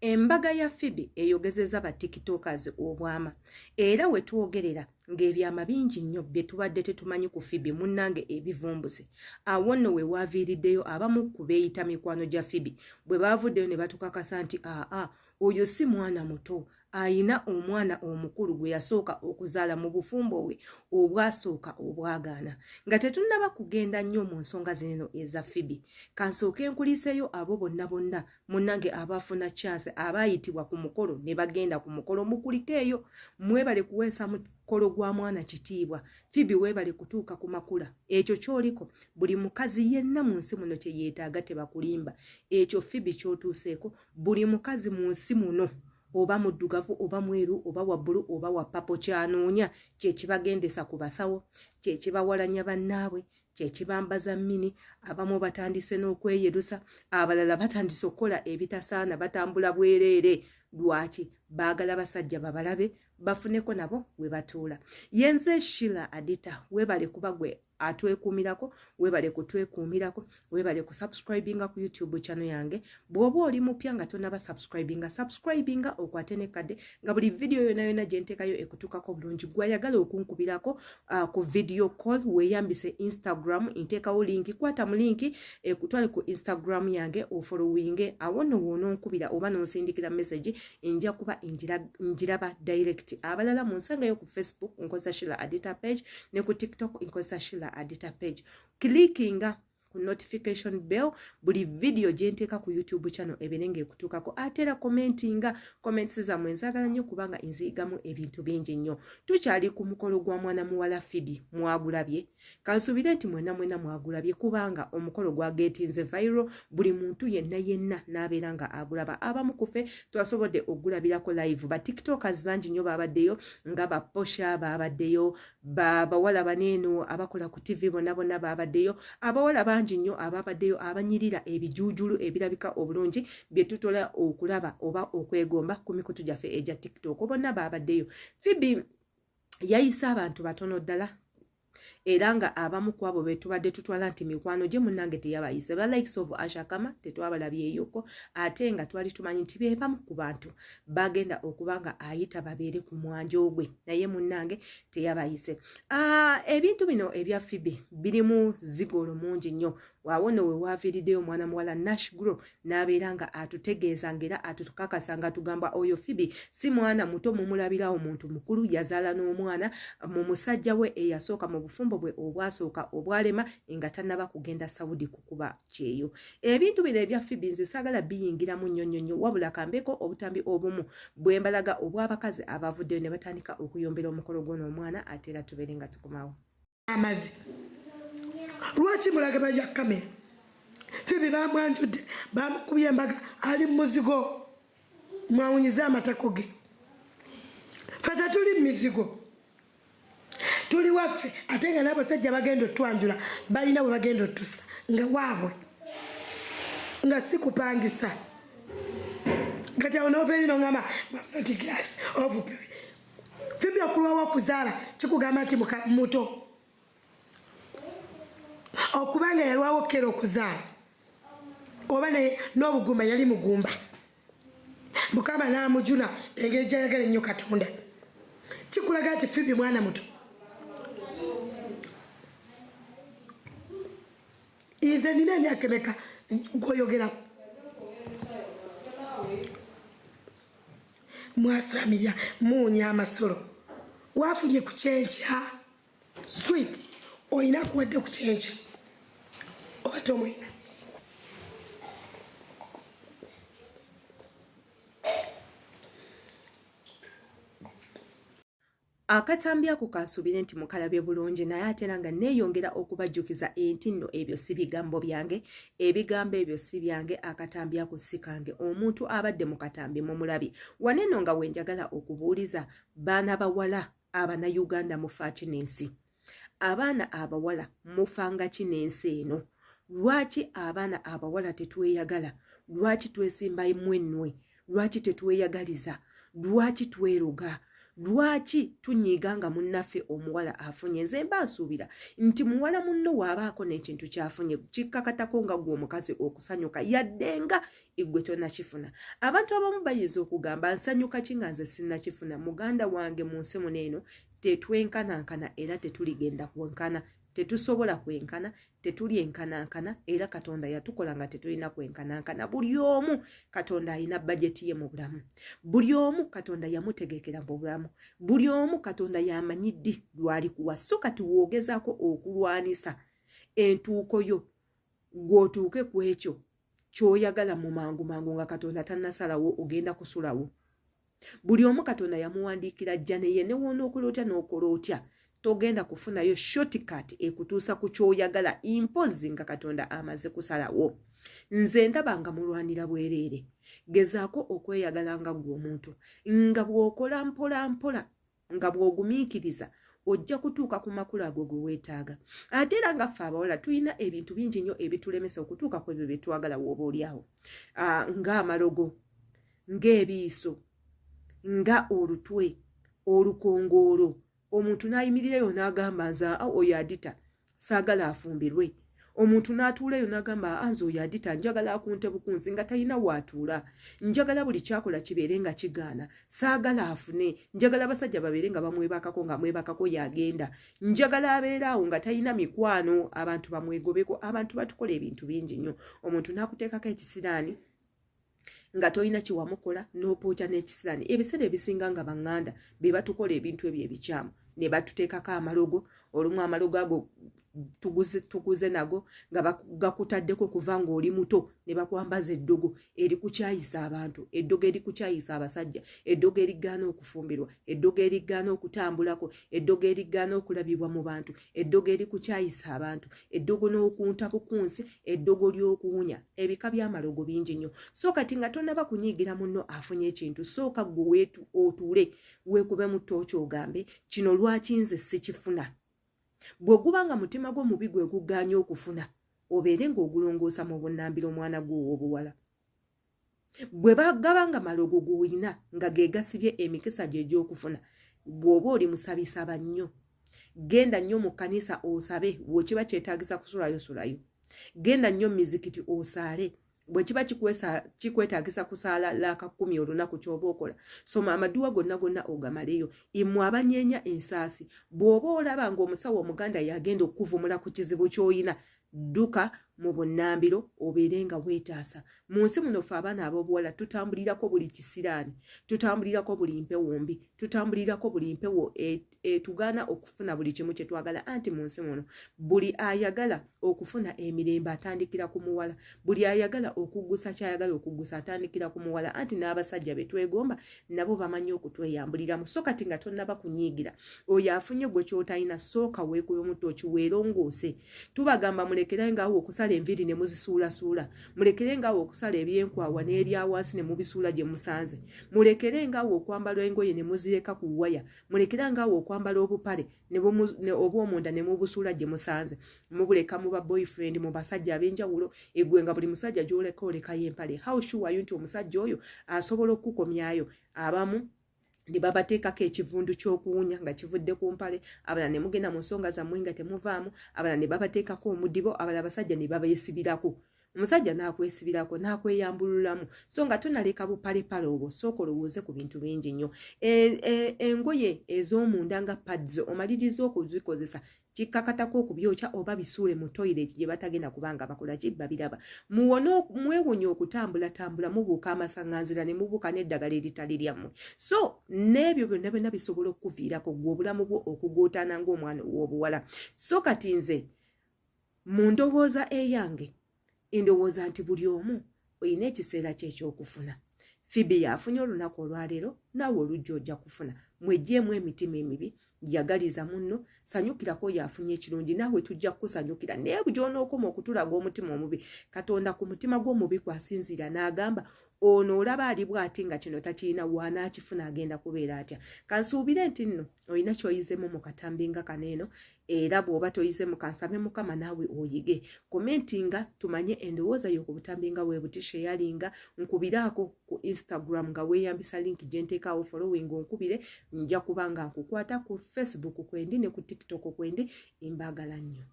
Embaga ya Phoebe eyogezezza ba tiktokers obwama era we twogerera ng'ebyama bingi nnyo bye tubadde tetumanyi ku Phoebe munnange ebivumbuse. Awo nno we waaviiriddeyo abamu ku beeyita mikwano gya Phoebe bwe baavuddeyo ne batukakasa nti aa oyo si mwana muto ayina omwana omukulu gwe yasooka okuzaala mu bufumbo bwe obwasooka obwagaana. Nga tetunnaba kugenda nnyo mu nsonga zino eza Phoebe, kansooke nkuliiseeyo abo bonna bonna munnange abaafuna chance abaayitibwa ku mukolo ne bagenda ku mukolo mukulikeeyo mwebale kuweesa mukolo gwa mwana kitiibwa. Phoebe weebale kutuuka ku makula ekyo ky'oliko buli mukazi yenna mu nsi muno kye yeetaaga tebakulimba ekyo Phoebe ky'otuuseeko buli mukazi mu nsi muno oba muddugavu oba mweru oba wa bbulu oba wa papo kyanoonya kye kibagendesa ku basawo kye kibawalanya bannaabwe kye kibambaza mmini abamu batandise n'okweyerusa abalala batandise okukola ebitasaana batambula bwereere lwaki baagala basajja babalabe bafuneko nabo we batuula yenze Sheila Adita webale kuba gwe atwekuumirako webale kutwekuumirako webale kusubscribinga ku youtube channel yange bw'oba oli mupya nga tonaba subscribinga subscribinga okwate nekkadde nga buli vidiyo yona yona gye nteekayo ekutuukako bulungi gwayagala okunkubirako ku video call weeyambise instagram nteekawo linki kwata mu linki ekutwale ku instagram yange ofollowinge awo no woononkubira oba nonsindikira message nja kuba njiraba direct abalala mu nsangayo ku facebook nkozesa Sheila Adita page ne ku tiktok nkozesa Sheila Adita page clickinga ku notification bell buli video gye nteeka ku youtube channel ebeere ng'ekutuukako ate era commentinga comments zammwe nzaagala nnyo kubanga nziyigamu ebintu bingi nnyo tukyali ku mukolo gwa mwana muwala Phoebe mwagulabye kansuubire nti mwena mwena mwagulabye kubanga omukolo gwagetinze viral buli muntu yenna yenna n'abeera nga agulaba abamu kufe twasobodde okugulabirako live ba tiktokers bangi nnyo babaddeyo nga ba posha babaddeyo bawala baneeno abakola ku tv bonna bonna babaddeyo abawala bangi nnyo ababaddeyo abanyirira ebijuujulu ebirabika obulungi bye tutola okulaba oba okwegomba ku mikutu gyaffe egya tiktok bonna babaddeyo Phoebe yayise abantu batono ddala era nga abamu ku abo be tubadde tutwala nti mikwano gye munnange teyabayise ba likes of Ashakama tetwabalabyeyoko ate nga twali tumanyi nti be bamu ku bantu bagenda okuba nga ayita babeere ku mwanjo gwe naye munnange teyabayise. Ebintu bino ebya Phoebe birimu zigolo mungi nnyo Awo nno we waaviiriddeyo omwana muwala Nash Grow n'abeera nga atutegeeza ng'era atukakasa ng'atugamba oyo Phoebe si mwana muto mumulabirawo muntu mukulu yazaala n'omwana mu musajja we eyasooka mu bufumbo bwe obwasooka obwalema nga tannaba kugenda Saudi kukuba kyeyo. Ebintu bino ebya Phoebe nze saagala biyingiramu nnyo nnyo nnyo wabula kambeeko obutambi obumu bwe mbalaga obw'abakazi abavuddeyo ne batandika okuyombera omukolo gw'ono omwana ate era tubeere nga tukomawo. Amazi lwaki mulaga bajja kamera Phoebe bamwanjudde bamukubye embaga ali mu muzigo mwawunyize amatako ge fe tetuli mu mizigo tuli waffe ate nga n'abasajja bagenda otwanjula balina bwe bagenda otusa nga waabwe nga si kupangisa kati awo nova eri nongamba not glass of Phoebe okulwawo okuzaala kikugamba nti muto okubanga yalwawo okukera okuzaala oba n'obugumba yali mugumba mukama n'amujuna engeri gyayagala ennyo katonda kikulaga nti Phoebe mwana muto nze nina emyaka emeka gwoyogerako mwasamira muunya amasolo wafunye ku kyenkya sweet olina akuwadde ku kyenkya oba tomulina Akatambi ako kansuubire nti mukalabye bulungi naye ate era nga neeyongera okubajjukiza enti nno ebyo si bigambo byange ebigambo ebyo si byange akatambi ako si kange omuntu abadde mu katambi mumulabye wano eno nga wenjagala okubuuliza baana bawala abanayuganda mufaaki n'ensi abaana abawala mufanga ki n'ensi eno lwaki abaana abawala tetweyagala lwaki twesimba mwennwe lwaki tetweyagaliza lwaki tweroga lwaki tunyiiga nga munnaffe omuwala afunye nze mba nsuubira nti muwala munno waabaako n'ekintu kyafunye kikkakatako nga gwe omukazi okusanyuka yadde nga Igwe tonakifuna. Abantu abamu bayinza okugamba, nsanyuka ki nga nze sinnakifuna? Muganda wange, mu nsi muno eno tetwenkanankana, era tetuligenda kwenkana, tetusobola kwenkana, tetuli enkanankana, era Katonda yatukola nga tetulina kwenkanankana. Buli omu Katonda alina bajeti ye mu bulamu, buli omu Katonda yamutegekera mu bulamu, buli omu Katonda yamanyi ddi lwali kuwa. So kati woogezaako okulwanisa entuuko yo gw'otuuke ku ekyo ky'oyagala mu mangu mangu nga Katonda tannasalawo, ogenda kusulawo. Buli omu Katonda yamuwandiikira jja neye, ne woonookola otya n'okola otya, togenda kufunayo shortcut ekutuusa ku ky'oyagala impozi nga Katonda amaze kusalawo. Nze ndaba nga mulwanira bwereere. Gezaako okweyagala nga ggwe omuntu, nga bw'okola mpola mpola, nga bw'ogumiikiriza, ojja kutuuka ku makulu ago ge weetaaga. Ate era nga ffe abawala tulina ebintu bingi nnyo ebitulemesa okutuuka ku ebyo bye twagala. W'oba oli awo, ng'amalogo, ng'ebiiso, nga olutwe olukongoolo, omuntu n'ayimirirayo n'agamba, nze oyo adita saagala afumbirwe. Omuntu n'atuulayo n'agamba, nze oyo adita njagala akunte bukunzi nga talina waatuula, njagala buli kyakola kibeere nga kigaana, saagala afune, njagala abasajja babeere nga bamwebakako, nga mwebakako yagenda, njagala abeere awo nga talina mikwano, abantu bamwegobeko. Abantu batukola ebintu bingi nnyo. Omuntu n'akuteekako ekisiraani nga tolina kyewamukola, n'opookya n'ekisiraani. Ebiseera ebisinga nga baŋŋanda be batukola ebintu ebyo ebikyamu, ne batuteekako amalogo. Olumu amalogo ago tuguze nago nga gakutaddeko kuva ng'oli muto, ne bakwambaza eddogo erikukyayisa abantu, eddogo erikukyayisa abasajja, eddogo erigaana okufumbirwa, eddogo erigaana okutambulako, eddogo erigaana okulabibwa mu bantu, eddogo erikukyayisa abantu, eddogo n'okunta bukunsi, eddogo ly'okuwunya. Ebika by'amalogo bingi nnyo. So kati nga tonaba kunyiigira munno afunye ekintu, sooka ggwe otuule weekube mu ttooki, ogambe, kino lwaki nze sikifuna? Bwe guba nga mutima gwo mubi gwe gugaanye okufuna, obeere ng'ogulongoosa mu bunnambiro, omwana gwo ow'obuwala. Bwe bagaba nga malogo g'olina nga ge gasibye emikisa gyo egy'okufuna, bw'oba oli musabi, saba nnyo, genda nnyo mu kkanisa osabe, bw'okiba kyetaagisa kusulayo, sulayo, genda nnyo mu mizikiti osaale, bwe kiba kikwetaagisa kusaala laaka 10 olunaku ky'oba okola, soma amaduwa gonna gonna ogamaleyo. Immwe abanyeenya ensaasi, bw'oba olaba ng'omusawo omuganda yagenda okukuvumula ku kizibu ky'olina, dduka mu bunnambiro obeere nga weetaasa. Mu nsi muno ffe abaana ab'obuwala tutambulirako buli kisiraani, tutambulirako buli mpewo mbi, tutambulirako buli mpewo etugaana okufuna buli kimu kye twagala. Anti mu nsi muno buli ayagala okufuna emirembe atandikira ku muwala, buli ayagala okuggusa kyayagala okuggusa atandikira ku muwala. Anti n'abasajja be twegomba nabo bamanyi okutweyambuliramu. So kati nga tonnaba kunyiigira oyo afunye gwe ky'otalina, sooka weekube mu ttooki, weerongoose. Tubagamba mulekere ngaawo okusala enviiri ne muzisuulasuula, mulekere ngaawo okusala ebyenkwawa n'ebyawansi ne mubisuula gye musanze, mulekere ngaawo okwambala engoye ne muzireka ku waya, mulekere ngaawo okwambala obupale obw'omunda ne mubusuula gye musanze, mubuleka mu ba boyfriend, mu basajja ab'enjawulo. Egwe nga buli musajja gy'oleka olekayo empale, how sure are you nti omusajja oyo asobola okukukomyayo? Abamu ne babateekako ekivundu ky'okuwunya nga kivudde ku mpale, abalala ne mugenda mu nsonga zammwe nga temuvaamu, abalala ne babateekako omudibo, abalala abasajja ne babeesibirako, omusajja n'akwesibirako n'akweyambululamu. So nga tonaleka bupalepale obwo, sooka olowooze ku bintu bingi nnyo. Engoye ez'omunda nga pads, omaliriza okuzikozesa, kikkakatako okubyokya oba bisuule mu toilet gye batagenda kubanga bakola ki, babiraba. Muwone, mwewonye okutambulatambula mubuuka amasaŋŋanzira ne mubuuka n'eddagala eritali lyammwe. So n'ebyo byonna byonna bisobola okukuviirako gwe obulamu bwo okugootaana ng'omwana ow'obuwala. So kati nze mu ndowooza eyange, endowooza nti buli omu olina ekiseera kye ekyokufuna. Phoebe yafunye olunaku olwaleero, naawe olujja ojja kufuna. Mweggyemu emitima emibi, yagaliza munno, sanyukirako oyo afunye ekirungi, naawe tujja kukusanyukira. Naye gy'onookoma okutulaga omutima omubi, Katonda ku mutima gw'omubi kwasinziira n'agamba, ono olaba ali bw'ati nga kino takirina, waanaakifuna agenda kubeera atya? Kansuubire nti nno olina ky'oyizemu mu katambi nga kano eno, era bw'oba toyizemu, kansabe Mukama naawe oyige. Commentinga tumanye endowooza yo ku butambi nga bwe buti, sharinga, nkubiraako ku Instagram nga weeyambisa link gye nteekaawo, following, onkubire, nja kuba nga nkukwata. Ku Facebook kwendi ne ku TikTok kwendi. Mbaagala nnyo.